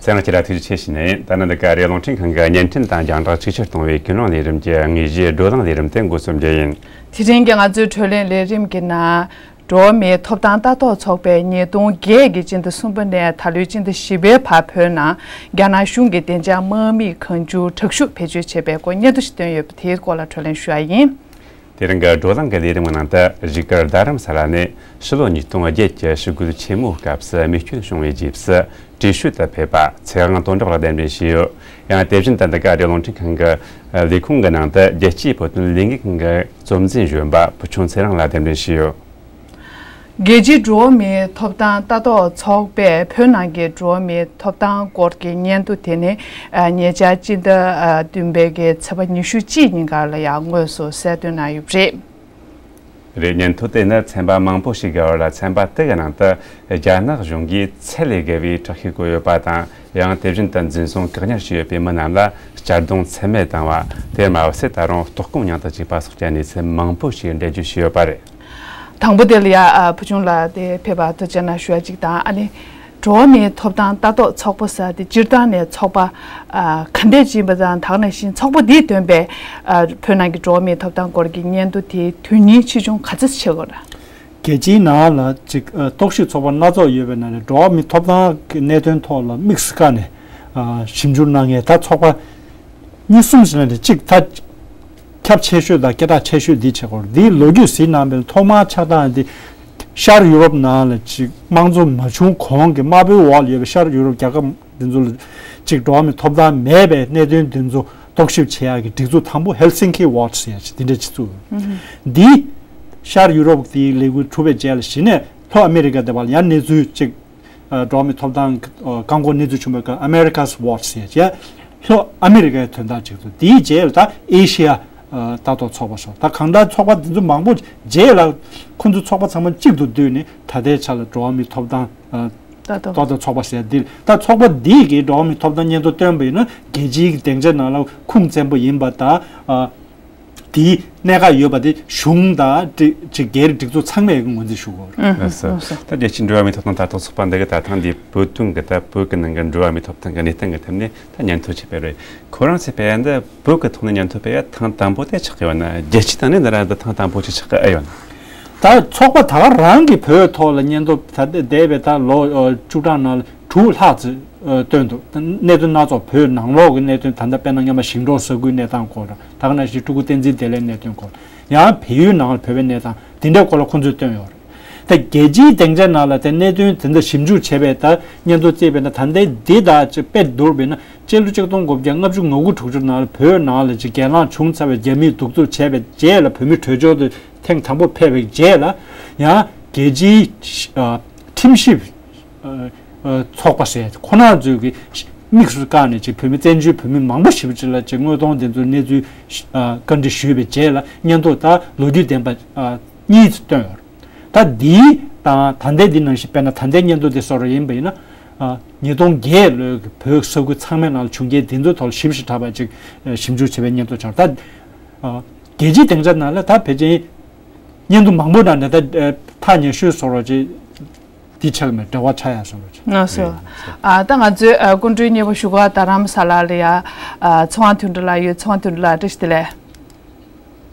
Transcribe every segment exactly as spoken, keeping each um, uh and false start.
དེ་རིང་ཁྱེད་རང་ཐུགས་རྗེ་ཆེ་ཞུ་ནས། ད་ནི་འདི་ག་རེད། རླུང་འཕྲིན་ཁང་གི་བརྙན་འཕྲིན་དང་རྒྱང་བསྒྲགས་ཆིག་ཆར་གཏོང་བའི་ཀུན་གླེང་ལས་རིམ་གྱི་དངོས་གཞིའི་བགྲོ་གླེང་ལས་རིམ་དེ་འགོ་རྩོམ་རྒྱུ་ཡིན། དེ་རིང་གི་ང་ཚོའི་བགྲོ་གླེང་ལས་རིམ་གྱི་ནང་། འགྲོ་བ་མིའི་ཐོབ་ཐང་ལྟ་རྟོག་ཚོགས་པས་ཉིས་སྟོང་བརྒྱད་ཀྱི་སྤྱི་ཟླ་གསུམ་པ་ནས་ད་ལོའི་སྤྱི་ཟླ་བཞི་པའི་བར་བོད་ནང་རྒྱ་ནག་གཞུང་གི་བདེ་འཇགས་དམག་མིས་གང་བྱུང་དྲག་ཤུགས་བེད་སྤྱོད་བྱས་པའི་སྐོར་སྙན་ཐོ་ཞིག་བཏོན་ཡོད་པ་དེའི་སྐོར་ལ་བགྲོ་གླེང་ཞུ་བ་ཡིན། དེ་རིང་གི་བགྲོ་གླེང་གི་ལས་རིམ་གྱི་ནང་དུ། བཞུགས་སྒར་རྡ་རམ་ས་ལ་ནས་ཕྱི་ལོ་ཉིས་སྟོང་བརྒྱད་ཀྱི་ཞི་རྒོལ་ཆེན་མོའི་སྐབས་སུ་རྨས་སྐྱོན་བྱུང་བའི་རྗེས་སུ་བྲོས་བྱོལ་དུ་ཕེབས་པ་ཚེ་དབང་དོན་གྲུབ་ལགས་གདན་འདྲེན་ཞུས་ཡོད། ཡང་དེ་བཞིན་དུ་འདི་ག་རེད། རླུང་འཕྲིན་ཁང་གི་ལས་ཁུངས་ཀྱི་ནང་དུ་རྒྱལ་སྤྱིའི་བོད་དོན་ལས་འགུལ་ཁང་གི་གཙོ་འཛིན་གཞོན་པ་བུ་ཆུང་ཚེ་རིང་ལགས་གདན་འདྲེན་ཞུས་ཡོད། རྒྱལ་སྤྱིའི་འགྲོ་བ་མིའི་ཐོབ་ཐང་ལྟ་རྟོག་ཚོགས་པས་བོད་ནང་གི་འགྲོ་བ་མིའི་ཐོབ་ཐང་སྐོར་གྱི་སྙན་ཐོ་དེ་ནི། ཨ། ཉེ་ཆར་སྤྱི་ཟླ་ཨ་བདུན་པའི་གི་ཚེས་པ་ཉི་ཤུ་གཅིག་ཉིན་ཀ་ལ་ཡང་དངོས་སུ་གསལ་སྟོན་གནང་ཡོད་པ་རེད། རེད། སྙན་ཐོ་དེ་ནི་ཚན་པ་མང་པོ་ཞིག་བརྒལ་བར་ཚན་པ་དེ་གི་ནང་དུ་རྒྱ་ནག་གཞུང་གིས་ཚད་ལས་བརྒལ་བའི་དྲག་ཤུགས་བཀོལ་ཡོད་པ་དང་། ཡང་དེ་བཞིན་དུ་འཛིན་བཟུང་བཀག་ཉར་བྱས་ཡོད་པའི་མི་རྣམས་ལ་གཅར་རྡུང་ཚད་མེད་བཏང་བ། དེར་མ་ཟད་ད་རུང་ལྟོགས་སྐོམ་མྱངས་དུ་བཅུག་པ་སོགས་ཀྱི་གནས་ཚུལ་མང་པོ་ཞིག་འགྲེལ་བརྗོད་བྱས་ཡོད་པ་རེད། དང་པོ་དེ་ལ་ཡ། ཨ། བུ་ཆུང་ལགས་དེ་ཕེབས་པར་ཐུགས་རྗེ་གནང་ཞུ་ཡ་གཅིག་དང་། ཨ་ནི་འགྲོ་བ་མིའི་ཐོབ་ཐང་ལྟ་རྟོག་ཚོགས་པ་ཟེར་དེ་སྤྱིར་བཏང་ནས་ཚོགས་པ་ཨ་ག་འདྲས་ཅིག་ཡིན་པ་དང་། ད་ག་ནང་བཞིན་ཚོགས་པ་འདིས་འདོན་པའི་ཨ་བོད་ནང་གི་འགྲོ་བ་མིའི་ཐོབ་ཐང་སྐོར་གྱི་སྙན་ཐོ་དེའི་དོན་སྙིང་ཆེ་ཆུང་ག་ཚོད་ཆེ་དགོས་རེད། རྒྱལ་སྤྱིའི་ནང་ལ་ཅིག་ཨ་རྟོག་ཞིབ་ཚོགས་པ་སྣ་ཚོགས་ཡོད་པའི་ནང་ནས་འགྲོ་བ་མིའི་ཐོབ་ཐང་གི་གནད་དོན་ཐོག་ལ་དམིགས་སུ་བཀར་ནས་ཨ་ཞིབ་འཇུག་གནང་མཁན་ད་ཚོགས་པ་གཉིས་གསུམ་ཞིག་ལ་ནི་གཅིག་ད་ཁྱབ་ཆེ་ཤོས་དང་སྐད་གྲགས་ཆེ་ཤོས་འདི་བྱེད་སྐོར་འདིའི་ལོ་རྒྱུས་གཟིགས་གནང་བའི་ཐོག་མར་ཆགས་སྟངས་འདི་ཤར་ཡུ་རོབ་ནང་ལ་ཅིག་དམངས་གཙོ་མ་བྱུང་གོང་གི་དམར་པོའི་འོག་ལ་ཡོད་པའི་ཤར་ཡུ་རོབ་རྒྱལ་ཁབ་འདི་ཚོ་ལ་ཅིག་འགྲོ་བ་མིའི་ཐོབ་ཐང་མེད་པའི་གནད་དོན་འདི་ཚོ་རྟོག་ཞིབ་བྱེད་ཡག་གི་སྒྲིག་འཛུགས་དང་པོ་Helsinki Watch ཟེར་ཡག་ཅིག་འདི་འདྲ་ཅིག་བཙུགས་ཡོད། འདི་ཤར་ཡུ་རོབ་དེའི་ལས་འགུལ་གྲུབ་པའི་རྗེས་ལ་གཞི་ནས་ལྷོ་ཨ་མེ་རི་ཀ་དེ་བར་ཡང་གནས་ཚུལ་ཅིག་ཨ་འགྲོ་བ་མིའི་ཐོབ་ཐང་ཨ་བཀག་འགོག་གནས་ཚུལ་བྱུང་བའི་སྐབས་America's Watch ཟེར་བྱས་ལྷོ་ཨ་མེ་རི་ཀའི་དོན་དག་ཅིག་འདུག་དེའི་རྗེས་ལ་ད་ཨེ་ཤི་ཡ་ཨ་ལྟ་རྟོག་ཚོགས་པ་སོགས། ད་གང་ལྟར་ཚོགས་པ་འདི་ཚོ་མང་པོ་རྗེས་ལ་ཁོ་ཚོ་ཚོགས་པ་ཚང་མ་གཅིག་ཏུ་བསྡུས་ནས་ད་ལྟའི་ཆ་ལ་འགྲོ་བ་མིའི་ཐོབ་ཐང་ཨ་ལྟ་རྟོག་ལྟ་རྟོག་ཚོགས་པ་ཟེར་འདི་ད་ཚོགས་པ་འདིས་ཀྱི་འགྲོ་བ་མིའི་ཐོབ་ཐང་སྙན་ཐོ་བཏོན་པ་ཡིན་ན་རྒྱལ་སྤྱིའི་སྡིངས་ཆ་ནང་ལ་ཁུངས་བཙན་པོ་ཡིན་པ་དང་ཨ། དེའི་གནད་འགག་ཡོད་པ་དེ་གཞུང་དང་སྒྲིག་ཅིག་སྒེར་སྒྲིག་འཛུགས་ཚང་མས་ངོས་འཛིན་ཞུ་དགོས་རེད། ལགས་སོ། ལགས་སོ། ད་རྒྱལ་སྤྱིའི་འགྲོ་བ་མིའི་ཐོབ་ཐང་ལྟ་རྟོག་ཚོགས་པ་འདི་གི་ད་ཐེངས་འདིའི་བོད་དོན་གི་ད་བོད་གི་ནང་གི་འགྲོ་བ་མིའི་ཐོབ་ཐང་གི་གནས་སྟངས་གི་ཐད་ནས་ད་སྙན་ཐོ་ཅིག་སྤེལ་རེད། ཁོ་རང་ཚོས་སྤེལ་ཡ་འདི་བོད་གི་ཐོག་ནས་སྙན་ཐོ་སྤེལ་ཡ་ཐེངས་དང་པོ་དེ་ཆགས་ཀྱི་ཡོད་ན། རྒྱལ་སྤྱིའི་ཐོག་ནས་འདི་ར་འདི་ཐེངས་དང་པོ་ཅིག་ཆགས་ཀྱི་ཨེ་ཡོད་ན། ད་ཚོགས་པ་ད་ག་རང་གི་བོད་ཐོག་ལ་སྙན་ཐོ་ད་འདས་པའི་ད་ལོ་བཅུ་གྲངས་ནང་ལ་དྲུག་ལྷག་ཙམ་བཏོན་འདུག་གནད་དོན་སྣ་ཚོགས་བོད་ནང་ལོགས་ཀྱི་གནད་དོན་ད་ལྟ་དཔེར་ན་སྔོན་མ་ཞིང་འབྲོག་ས་ཁུལ་གནས་སྟངས་སྐོར་དང་། ད་ག་ནང་བཞིན་སྤྲུལ་སྐུ་བསྟན་འཛིན་བདེ་ལེགས་གནད་དོན་སྐོར། ཡང་བལ་ཡུལ་ནང་ལ་བོད་པའི་གནས་སྟངས་དེ་འདྲའི་སྐོར་ལ་ཁོང་ཚོས་བཏོན་ཡོད་རེད། ད་རྒྱལ་སྤྱིའི་སྡིངས་ཆ་ནང་ལ་དེ་གནད་དོན་དེ་འདྲ་ཞིབ་འཇུག་བྱས་པའི་ད་སྙན་ཐོ་བརྩིས་པས་ན། ད་ལྟའི་འདི་དག་ཅིག་དཔེ་བསྡུར་བས་ན། སྤྱི་ལོ་ཆིག་སྟོང་དགུ་བརྒྱ་ལྔ་བཅུ་ང་དགུ་དྲུག་ཅུ་ནང་ལ་བོད་ནང་ལ་ཅིག་གྱེན་ལངས་བྱུང་ཚར་བའི་རྒྱ་མིས་གདུག་རྩུབ་བྱས་པའི་རྗེས་ལ་བོད་མི་བྲོས་བྱོལ་དུ་ཐེངས་དང་པོ་ཕེབས་པའི་རྗེས་ལ་ཡང་རྒྱལ་སྤྱིའི་ཨ་ཁྲིམས་ཞིབ་ཨ་ཨ་ཚོགས་པ་ཟེར་ཁོ་ན་ཚོས་ཀྱི་དམིགས་སུ་བཀར་ནས་ཅིག་བོད་མི་བཙན་བྱོལ་བོད་མི་མང་པོ་ཞེ་པོ་ཅིག་ལ་ཅིག་དངོས་མཐོང་དེ་ཚོའི་གནས་ཚུལ་ཨ་བཀའ་འདྲི་ཞུས་པའི་རྗེས་ལ་སྙན་ཐོ་ད་ལོ་རྒྱུས་ལྡན་པ་ཨ་གཉིས་བཏོན་ཡོད་རེད། ད་འདིའི་དང་ད་ལྟའི་འདི་ནང་བཞིན་དཔེར་ན་ད་ལྟའི་སྙན་ཐོ་འདི་བཟོ་འདྲ་ཡིན་པ་ཡིན་ན། ཨ་ཉིས་སྟོང་བརྒྱད་ལོའི་བོད་ས་ཁུལ་ཚང་མའི་ནང་ལ་བྱུང་རྐྱེན་འདི་ཚོའི་ཐོག་ལ་ཞིབ་ཞིབ་ཕྲ་བ་ཅིག་ཨ་ཞིབ་འཇུག་བྱས་པའི་སྙན་ཐོ་ཆགས། ད་ཨ་རྒྱལ་སྤྱིའི་སྡིངས་ཆ་ནང་ལ་ད་ཕལ་ཆེར་སྙན་ཐོ་མང་པོ་ནང་ནས་ད་ཨ་ཐག་ཉེ་ཤོས་བཟོ་འདྲ་ཅིག་འདི་ཆགས་མེད། འབྲེལ་བ་ཆགས་ཡ་བཟོ་འདྲ་ཅིག་ལགས་སོ། ཨ་ད་ང་ཚོའི་ཨ་སྐུ་མགྲོན་གཉིས་པོ་བཞུགས་སྒར་རྡ་རམ་ས་ལ་ལ་ཡ་ཨ་ཚེ་དབང་དོན་གྲུབ་ལགས་ཡོད། ཚེ་དབང་དོན་གྲུབ་ལགས་བཀྲ་ཤིས་བདེ་ལེགས།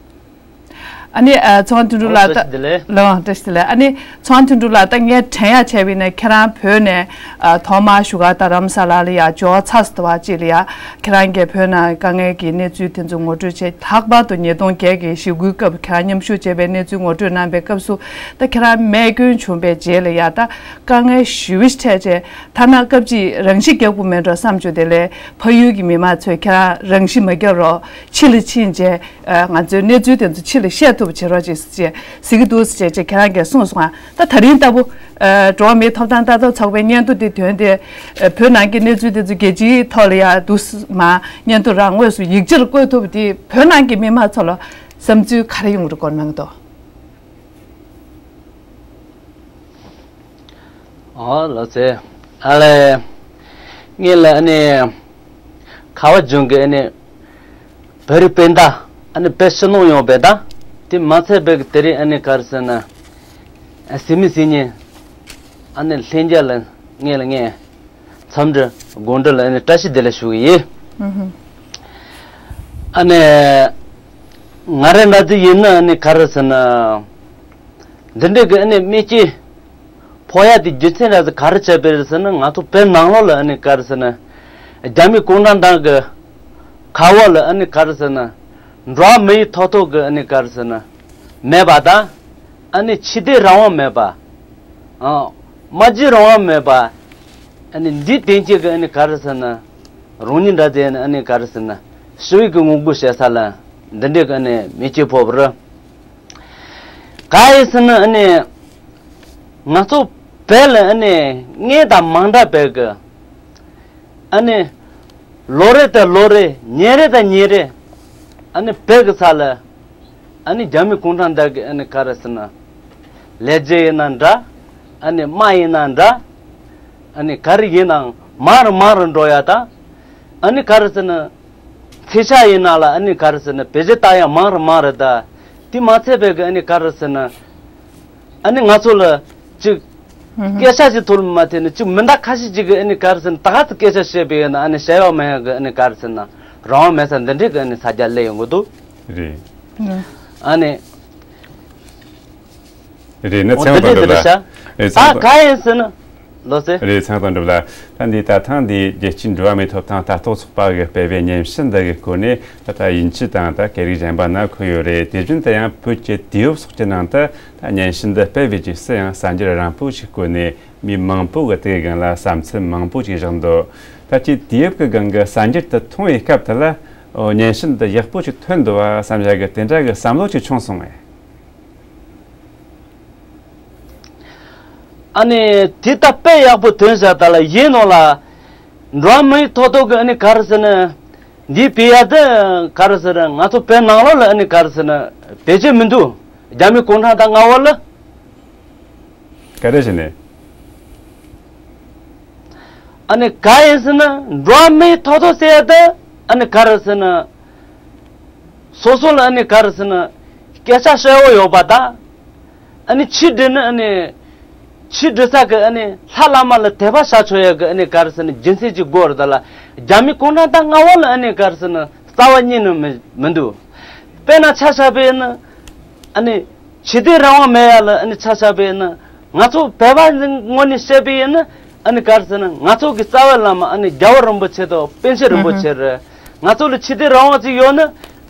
ཨ་ནི་ཨ་ཚེ་དབང་དོན་གྲུབ་ལགས། ཨོ་བཀྲ་ཤིས་བདེ་ལེགས། ལགས་བཀྲ་ཤིས་བདེ་ལེགས། ཨ་ནི་ཚེ་དབང་དོན་གྲུབ་ལགས། ད་ངས་དྲན་ཡ་བྱས་པ་ཡིན་ན་ཁྱེད་རང་བོད་ནས་ཨ་ཐོག་མར་བཞུགས་སྒར་རྡ་རམ་ས་ལ་ལ་ཡ་འབྱོར་ཚར་ཟེར་བ་ཅིག་ལ་ཡ། ཁྱེད་རང་གིས་བོད་ནང་དཀའ་ངལ་གྱི་གནས་ཚུལ་དེ་ཚོ་ངོ་སྤྲོད་བྱས། ལྷག་པར་དུ་ཉིས་སྟོང་བརྒྱད་ཀྱི་ཞི་རྒོལ་སྐབས་ཁྱེད་རང་མཉམ་ཞུགས་བྱས་པའི་གནས་ཚུལ་ངོ་སྤྲོད་གནང་པའི་སྐབས་སུ། ད་ཁྱེད་རང་རྨས་སྐྱོན་བྱུང་བའི་རྗེས་ལ་ཡ་ད་དཀའ་ངལ་ཞེ་པོ་ཅིག་འཕྲད་བྱས། ཐ་ན་སྐབས་ཅིག་རང་ཤི་རྒྱག་དགོས་མེད་འགྲོ་བསམ་བྱུང་། དེ་ལས་ཕ་ཡུལ་གྱི་མི་མང་ཚོས་ཁྱེད་རང་རང་ཤི་མ་རྒྱག་རོགས། ཕྱི་ལ་ཕྱིན་བྱས་ང་ཚོའི་གནས་ཚུལ་དེ་ཚོ་ཕྱི་ལ་བཤད་ཐུབ་པ་བྱེད་རོགས་ཅེས་ཟེར་གྱི་འདུག་ཟེར་བྱས་ཁྱེད་རང་གིས་གསུངས་སོང་ང་། ད་ད་རིང་ལྟ་བུ་འགྲོ་བ་མིའི་ཐོབ་ཐང་ལྟ་རྟོག་ཚོགས་པའི་སྙན་ཐོ་དེ་ཐོན་ཏེ་བོད་ནང་གི་གནས་ཚུལ་དེ་ཚོ་རྒྱལ་སྤྱིའི་ཐོག་ལ་ཡ་འདུག་སེ་མར་སྙན་ཐོ་རང་དངོས་སུ་ཡིག་ཆར་བཀོད་ཐུབ་པ་དེ་བོད་ནང་གི་མི་མང་ཚོ་ལ་བསམ་ཚུལ་ག་རེ་ཡོང་གི་རེད་སྐོར་གནང་དོ། ཨོ་ལགས་སེ། ཨ་ལས། ངེད་ལ་ཨ་ནི་ཁ་བ་ལྗོངས་ཀྱི་ཨ་ནི་བོད་རིགས་སྤུན་ཟླ་ཨ་ནི་བོད་ཕྱི་ནང་ཡོང་བའི་ད་དེ་མ་ཚད་བོད་ཀྱི་དེ་རིང་ཨ་ནི་ག་རེ་ཟེར་ན་ཨ་ཟི་མི་ཟི་ཉི་ཨ་ནི་ལྷན་རྒྱས་ལ་ངེད་ལ་ངས་ འཚམས་འདྲི་དགོངས་འདྲི་ལ་ཨ་ནི་བཀྲ་ཤིས་བདེ་ལེགས་ཞུ་གི་ཡིན། ཨ་ནི་ང་རང་འདྲ་ཅིག་ཡིན་ན་ཨ་ནི་ག་རེ་ཟེར་ན། འདི་འདྲའི་གི་ཨ་ནི་མི་སྐྱེ་ཕོ་ཡ་དེ་རྒྱུ་མཚན་ར་ཟེར་ག་རེ་བྱས་པ་རེད་ཟེར་ན། ང་ཚོ་བོད་ནང་ལོགས་ལ་ཨ་ནི་ག་རེ་ཟེར་ན། རྒྱ་མི་གུང་ཁྲན་ཏང་གི་ཁ་འོག་ལ་ཨ་ནི་ག་རེ་ཟེར་ན། འགྲོ་བ་མི་ཡི་ཐོབ་ཐང་གི་ཨ་ནི་ག་རེ་ཟེར་ན། མེད་པ་དང་། ཨ་ནི་ཆོས་དད་རང་དབང་མེད་པ། ཨ། སྨྲ་བརྗོད་རང་དབང་མེད་པ། ཨ་ནི་འདི་བསྟན་བཅོས་ཀྱི་ཨ་ནི་ག་རེ་ཟེར་ན། རང་ཉིད་འདྲ་ཟེར་ན་ཨ་ནི་ག་རེ་ཟེར་ན། ཞི་བའི་གི་ངོ་རྒོལ་བྱེད་ས་ལ་འདི་འདྲའི་གི་ཨ་ནི་མི་སྐྱེ་ཕོ་བར། ག་ཡིན་ཟེར་ན་ཨ་ནི། ང་ཚོ་བོད་ལ་ཨ་ནི་སྔོན་དང་མ་འདྲ་བའི་གི། ཨ་ནི། ལོ་རེ་དང་ལོ་རེ། ཉིན་རེ་དང་ཉིན་རེ། ཨ་ནི་བོད་ཀྱི་ས་ལ། ཨ་ནི་རྒྱ་མི་གུང་ཁྲན་ཏང་གི་ཨ་ནི་ག་རེ་ཟེར་ན། ལས་བྱེད་ཡིན་ན་འདྲ། ཨ་ནི་དམག་ཡིན་ན་འདྲ། ཨ་ནི་ག་རེ་ཡིན་ནའང་མང་རུ་མང་རུ་འགྲོ་ཡ་དང་། ཨ་ནི་ག་རེ་ཟེར་ན། ཚེས་ཆ་ཡིན་ན་ལ་ཨ་ནི་ག་རེ་ཟེར་ན་བེད་སྤྱོད་བཏང་ཡ་མང་རུ་མང་རུ་དང་། དེ་མ་ཚད་པའི་གི་ཨ་ནི་ག་རེ་ཟེར་ན། ཨ་ནི་ང་ཚོ་ལ་ཅིག་ཧུམ་ཧུམ། སྐད་ཆ་ཞིག་ཐོག་ལ་མ་ཐེབས་ན་ཅིག་མི་འདྲ་ཁ་ཤས་ཅིག་གི་ཨ་ནི་ག་རེ་ཟེར་ན་ད་ག་ཚོད་སྐད་ཆ་བཤད་པའི་ཡིན་ན་ཨ་ནི་བཤད་ཡོག་མེད་ཡོག་གི་ཨ་ནི་ག་རེ་ཟེར་ན་རང་དབང་མེད་ས་འདི་འདྲའི་གི་ཨ་ནི་ས་རྒྱ་སླེབས་ཡོང་གི་འདུག་རེད། ཨ་ནི། རེད་ན་འོ་ཚང་དང་འདི་འདྲའི་འདི་འདྲ་འགྲུབ་ལ། ཤ། རེད་ད་ཚང་དང་ག་ཡིན་ཟེར་ན། ལོ་ཟེར། རེད་ཚང་དང་འགྲུབ་ལ། ད་འདི་ད་ཐེངས་འདི་རྒྱལ་སྤྱིའི་འགྲོ་བ་མིའི་ཐོབ་ཐང་ལྟ་རྟོག་ཚོགས་པ་གིས་སྤེལ་བའི་སྙན་ཞུ་འདི་གི་སྐོར་ནས་ད་ད་དབྱིན་ཇི་དང་ད་སྐད་རིགས་གཞན་པ་ན་འཁོད་ཡོད་རེད། དེ་བཞིན་དུ་ཡང་བོད་ཀྱི་དུས་བབ་སོགས་ཀྱི་ནང་དུ་ད་སྙན་ཞུ་འདི་སྤེལ་བའི་རྗེས་སུ་ཡང་གསར་འགྱུར་རིང་པོ་ཞིག་བཀོད་ནས་མི་མང་པོ་གིས་དེའི་སྒང་ལ་བསམ་ཚུལ་མང་པོ་ཞིག་བཞག་འདུག་ད་ཅིག་དུས་བབ་ཀྱི་སྒང་གི་གསར་འགྱུར་དེ་མཐོང་བའི་སྐབས་དེ་ལ་ཨོ་སྙན་ཞུ་འདི་ཡག་པོ་ཞིག་ཐོན་འདུག་བ་བསམ་ཡག་གི་དེ་འདྲ་གི་བསམ་བློ་ཞིག་བྱུང་སོང་ངས། ཨ་ནི་དེ་ལྟ་དཔེ་ཡག་པོ་ཐོན་བཞག་ད་ལ་ཡིན་ནོ་ལ། འགྲོ་བ་མིའི་ཐོབ་ཐང་གི་ཨ་ནི་ག་རེ་ཟེར་ན། འདི་སྤེལ་ཡ་དེ་ག་རེ་ཟེར་ན་ང་ཚོ་བོད་ནང་ལོགས་ལ་ཨ་ནི་ག་རེ་ཟེར་ན་བེད་སྤྱོད་མི་འདུག་རྒྱ་མི་གུང་ཁྲན་ཏང་མངའ་འོག་ལ། ག་རེ་བྱས་ནས། ཨ་ནི་ག་ཡིན་ཟེར་ན་འགྲོ་བ་མིའི་ཐོབ་ཐང་ཟེར་ཡ་དེ་ཨ་ནི་ག་རེ་ཟེར་ན། སོ་སོ་ལ་ཨ་ནི་ག་རེ་ཟེར་ན་སྐད་ཆ་བཤད་འོ་ཡོད་པ་དང་། ཨ་ནི་ཆོས་སྒྲུབ་ན་ཨ་ནི་ཆོས་སྒྲུབ་ས་གི་ཨ་ནི་ལྷ་བླ་མ་ལ་དད་པ་བྱ་ཆོག་ཡ་གི་ཨ་ནི་ག་རེ་ཟེར་ན་རྒྱུ་མཚན་ཅིག་དགོས་རེད་ད་ལ། རྒྱ་མི་གུང་ཁྲན་ཏང་མངའ་འོག་ལ་ཨ་ནི་ག་རེ་ཟེར་ན་རྩ་བ་ཉིད་ནས་མི་མི་འདུག་དཔེར་ན་ཆ་བཞག་པ་ཡིན་ན་ཨ་ནི་ཆོས་དད་རང་དབང་མེད་ཡ་ལ་ཨ་ནི་ཆ་བཞག་པ་ཡིན་ན་ང་ཚོ་བོད་པ་ངོས་ནས་བཤད་པ་ཡིན་ན། ཨ་ནི་ག་རེ་ཟེར་ན་ང་ཚོ་གི་རྩ་བའི་བླ་མ་ཨ་ནི་རྒྱལ་བ་རིན་པོ་ཆེ་དང་པཎ་ཆེན་རིན་པོ་ཆེ་རེད། ང་ཚོ་ལ་ཆོས་དད་རང་དབང་ཅིག་ཡོད་ན་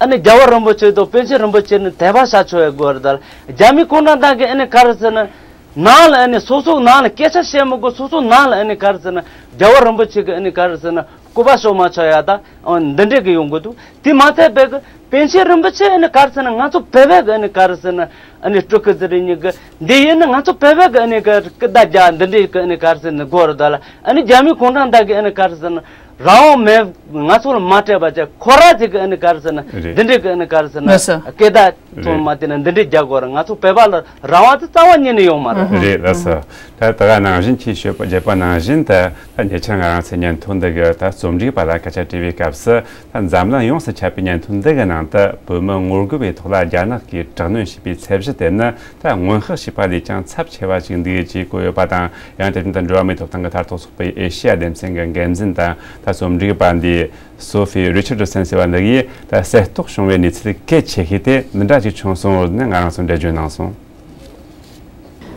ཨ་ནི་རྒྱལ་བ་རིན་པོ་ཆེ་དང་པཎ་ཆེན་རིན་པོ་ཆེ་ནི་དད་པ་བྱ་ཆོག་ཡ་དགོས་རེད་ད། རྒྱ་མི་གུང་ཁྲན་ཏང་གི་ཨ་ནི་ག་རེ་ཟེར་ན་ནང་ལ་ཨ་ནི་སོ་སོ་ནང་ལ་སྐད་ཆ་བཤད་མི་དགོས། སོ་སོ་ནང་ལ་ཨ་ནི་ག་རེ་ཟེར་ན་རྒྱལ་བ་རིན་པོ་ཆེ་གི་ཨ་ནི་ག་རེ་ཟེར་ན་སྐུ་པར་ཤོར་མ་ཆོག་ཡ་ད་འོ་འདི་འདྲས་གི་ཡོང་གི་འདུག་དེ་མ་ཚད་པའི་གི་པཎ་ཆེན་རིན་པོ་ཆེ་ཨ་ནི་ག་རེ་ཟེར་ན་ང་ཚོ་བོད་པའི་གི་ཨ་ནི་ག་རེ་ཟེར་ན་ཨ་ནི་སྤྲུལ་སྐུ་ཟེར་རེ་ཉིད་གི་འདི་ཡིན་ན་ང་ཚོ་བོད་པའི་གི་ཨ་ནི་གི་སྐུ་ཟླ་རྒྱ་འདི་འདྲའི་གི་ཨ་ནི་ག་རེ་ཟེར་ན་དགོས་རེད་ད་ལ། ཨ་ནི་རྒྱ་མི་གུང་ཁྲན་ཏང་གི་ཨ་ནི་ག་རེ་ཟེར་ན་རང་དབང་མེད་ང་ཚོ་ལ་མ་སྤྲད་པ་བྱས་ཁོ་རང་ཚོ་གི་ཨ་ནི་ག་རེ་ཟེར་ན་རེད། འདི་འདྲའི་གི་ཨ་ནི་ག་རེ་ཟེར་ན་ལགས་སོ། སྐད་བརྡ་ཚོ་རེད། མ་དེ་ན་འདི་འདྲའི་རྒྱག་དགོས་རེད། ང་ཚོ་བོད་པ་ལ་རང་དབང་དེ་རྩ་བ་ཉིད་ནས་ཡོང་མ་རེད། རེད་ལགས་སོ། ད་ད་ག་ནང་བཞིན་ཁྱེད་ཤོད་པ་བརྗོད་པ་ནང་བཞིན་དུ་ད་ཉེ་ཆར་ང་རང་ཚོའི་སྙན་ཐོ་འདི་གི་ད་རྩོམ་སྒྲིག་པ་ལ་སྐད་ཆ་དྲིས་པའི་སྐབས་སུ། ད་འཛམ་གླིང་ཡོངས་སུ་ཁྱབ་པའི་སྙན་ཐོ་འདི་གི་ནང་དུ་བོད་མི་ངོ་རྒོལ་བའི་ཐོག་ལ་རྒྱ་ནག་གིས་དྲག་གནོན་བྱས་པའི་ཚད་གཞི་དེ་ནི་ད་སྔོན་དཔག་བྱས་པ་ལས་ཀྱང་ཚབས་ཆེ་བ་ཞིག་འདུག་ཅེས་བཀོད་ཡོད་པ་དང་། ཡང་དེ་བཞིན་དུ་འགྲོ་བ་མིའི་ཐོབ་ཐང་གི་མཐར་གཏོགས་ཚོགས་པའི་ཨེ་ཤི་ཡ་སྡེ་ཚན་གྱི་འགན་འཛིན་དང་ད་རྩོམ་སྒྲིག་པ་འདི་སོ་ཧྥི་རི་ཆར་ཌི་སན་ཟེར་བ་འདི་གིས་ད་གསལ་རྟོགས་བྱུང་བའི་གནས་ཚུལ་གལ་ཆེ་ཤོས་དེ་འདི་འདྲ་ཞིག་བྱུང་སོང་ནས་ང་རང་ཚོར་འགྲེལ་བརྗོད་གནང་སོང་།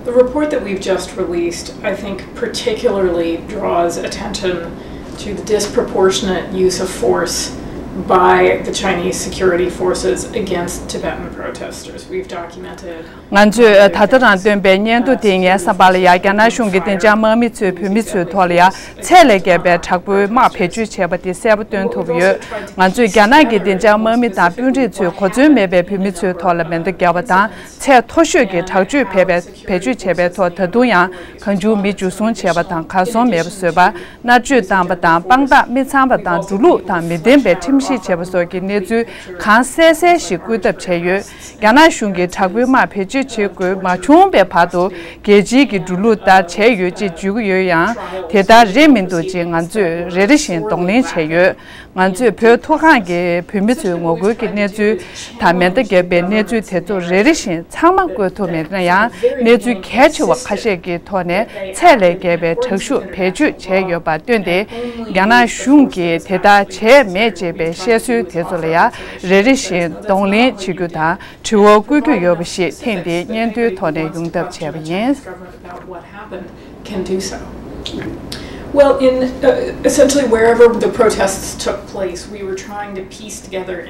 The report that we've just released, I think, particularly draws attention to the disproportionate use of force by the Chinese security forces against Tibetan protesters. We've documented ང་ཚོས་ད་ལྟ་རང་བཏོན་པའི་སྙན་ཐོ་དེ་ངའི་བསམ་པ་ལ་ཡ་རྒྱ་ནག་གཞུང་གིས་བདེ་འཇགས་དམག་མི་ཚོས་བོད་མི་ཚོའི་ཐོག་ལ་ཡ་ཚད་ལས་བརྒལ་བའི་དྲག་པོའི་དམག་བེད་སྤྱོད་བྱས་པ་དེ་གསལ་པོ་སྟོན་ཐུབ་ཡོད། ང་ཚོས་རྒྱ་ནག་གི་བདེ་འཇགས་དམག་མི་དང་དཔོན་རིགས་ཚོས་གོ་མཚོན་མེད་པའི་བོད་མི་ཚོའི་ཐོག་ལ་མེ་མདའ་བརྒྱབ་པ་དང་། ཚད་མཐོ་ཤོས་ཀྱི་དྲག་སྤྱོད་བེད་སྤྱོད་བྱས་པའི་ཐོག་ད་དུང་ཡང་གང་བྱུང་མི་འཇུ་བཟུང་བྱས་པ་དང་། གར་སོང་མེད་པ་བཟོས་པ། མནར་གཅོད་བཏང་པ་དང་། དཔང་རྟགས་མི་ཚང་བ་དང་། འགྲོ་ལུགས་དང་མི་ལྡན་པའི་ཁྲིམས་གཞི་བྱས་པ་སོགས་ཀྱི་གནས་ཚུལ་གང་གསལ་གསལ་ཞིག་བཀོད་ཐབས་བྱས་ཡོད། རྒྱ་ནག་གཞུང་གིས་དྲག་པོའི་དམག་བེད་སྤྱོད་བྱེད་དགོས་མ་བྱུང་བའི་བར་དུ་རྒྱལ་སྤྱིའི་གི་འགྲོ་ལུགས་ལྟར་བྱས་ཡོད་ཅེས་བརྗོད་ཀྱི་ཡོད་ཡང་། དེ་ལྟར་རེད་མི་འདུག་ཅེས་ང་ཚོས་རེ་རེ་བཞིན་གདོང་ལེན་བྱས་ཡོད། ང་ཚོས་བོད་མཐོ་སྒང་གི་བོད་མི་ཚོའི་ངོ་རྒོལ་གྱི་གནས་ཚུལ་དང་མེ་མདའ་བརྒྱབ་པའི་གནས་ཚུལ་དེ་ཚོ་རེ་རེ་བཞིན་ཚང་མ་བཀོད་ཐུབ་མེད་ན་ཡང་། གནས་ཚུལ་གལ་ཆེ་བ་ཁ་ཤས་ཀྱི་ཐོག་ནས་ཚད་ལས་བརྒལ་བའི་དྲག་ཤུགས་བེད་སྤྱོད་བྱས་ཡོད་པར་བསྟུན་ཏེ། རྒྱ་ནག་གཞུང་གིས་དེ་ལྟར་བྱས་མེད་ཅེས་པའི་བཤད་སྲོལ་དེ་ཚོ་ལ་ཡང་རེ་རེ་བཞིན་གདོང་ལེན་བྱེད་རྒྱུ་དང་དྲི་བ་བཀོད་རྒྱུ་ཡོད་པ་ཞིག་ཐེངས་འདིའི་སྙན་ཐོའི་ཐོག་ནས་ཡོང་ཐབས་བྱས་པ་ཡིན། Can do so. Well, in uh, essentially wherever the protests took place, we were trying to piece together